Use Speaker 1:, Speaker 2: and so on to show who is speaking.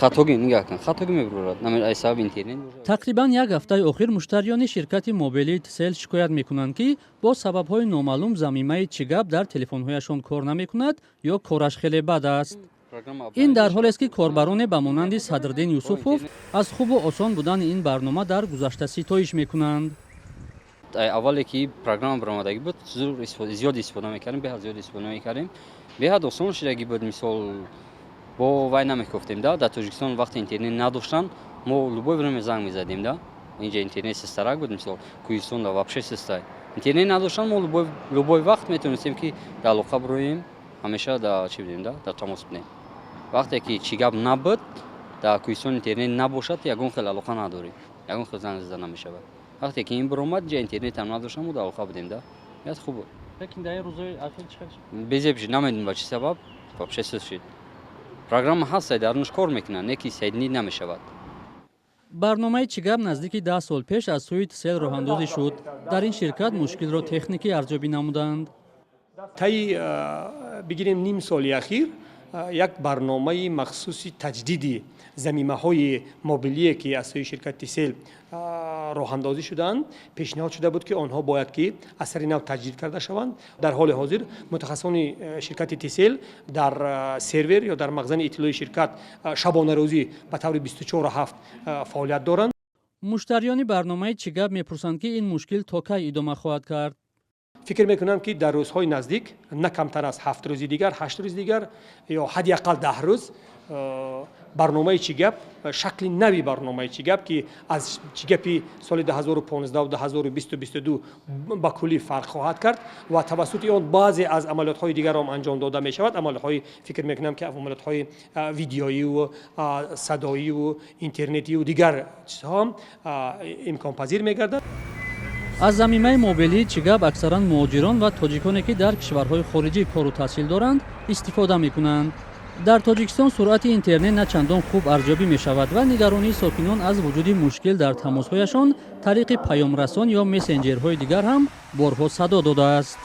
Speaker 1: Хатогӣ нигаҳ кун, хатогӣ мебурад, ай сабаби интернет.
Speaker 2: Тақрибан як ҳафтаи охир муштариёни ширкати мобилии Тисел шикоят мекунанд, ки бо сабабҳои номаълум замимаи «Чӣ гап» дар телефонҳояшон кор намекунад ё кораш хеле бад аст. Ин дар ҳолест, ки корбароне ба монанди Садриддин Юсуфов аз хубу осон будани ин барнома дар гузашта ситоиш мекунанд.
Speaker 1: Аввале ки программа баромадагӣ буд, зиёд истифода мекардем, беҳад зиёд истифода мекардем, беҳад осон шудагӣ буд. Мисол, бо вай намекофтем да. Дар Тоҷикистон вақте интернет надоштан, мо любое время занг мезадем да. Инҷа интернет систарак буд, мисол, Кӯҳистон да вообще систай. Интернет надоштан, мо любой вақт метавонистем, ки дар алоқа бироем, ҳамеша дар чӣ будем да, дар тамос будем. Вақте ки «Чӣ гап» набуд, дар Кӯҳистон интернет набошад, ягон хел алоқа надорем, ягон хел занг зада намешавад. Вақте ки ин биромад, инҷа интернетам надоштам, мо дар алоқа будем да, беҳад хуб буд.
Speaker 2: Лекин дар ин рӯзҳои ахир чӣ хел шуд?
Speaker 1: Безеб шуд, намедонем ба чӣ сабаб, вообще суст шуд. Программа ҳаст, дарунаш кор мекунад, не ки соединить намешавад.
Speaker 2: Барномаи «Чӣ гап» наздики 10 сол пеш аз сӯи Тисел роҳандозӣ шуд. Дар ин ширкат мушкилро техникӣ арзёбӣ намуданд.
Speaker 3: Таи бигирем ним соли ахир як барномаи махсуси таҷдиди замимаҳои мобилие, ки аз сӯи ширкати Тисел роҳандозӣ шудаанд, пешниҳод шуда буд, ки онҳо бояд ки аз сари нав таҷдид карда шаванд. Дар ҳоли ҳозир мутахассисони ширкати Тисел дар сервер ё дар мағзани иттилои ширкат шабонарӯзӣ ба таври 24/7 фаъолият доранд.
Speaker 2: Муштариёни барномаи «Чӣ гап» мепурсанд, ки ин мушкил то кай идома хоҳад кард.
Speaker 3: Фикр мекунам, ки дар рӯзҳои наздик, на камтар аз 7 рӯзи дигар, 8 рӯзи дигар ё ҳадди ақал 10 рӯз, барномаи «Чӣ гап», шакли нави барномаи «Чӣ гап», ки аз «Чӣ гапи» соли 2015, 2020, 22 ба куллӣ фарқ хоҳад кард ва тавассути он баъзе аз амалиётҳои дигарам анҷом дода мешавад. Амалиётҳои, фикр мекунам, ки амалиётҳои видеоиву садоиву интернетиву дигар чизҳо имконпазир мегардад.
Speaker 2: Аз замимаи мобилии «Чӣ гап» аксаран муҳоҷирон ва тоҷиконе, ки дар кишварҳои хориҷӣ кору таҳсил доранд, истифода мекунанд. Дар Тоҷикистон суръати интернет на чандон хуб арзёбӣ мешавад ва нигаронии сокинон аз вуҷуди мушкил дар тамосҳояшон тариқи паёмрасон ё мессенҷерҳои дигар ҳам борҳо садо додааст.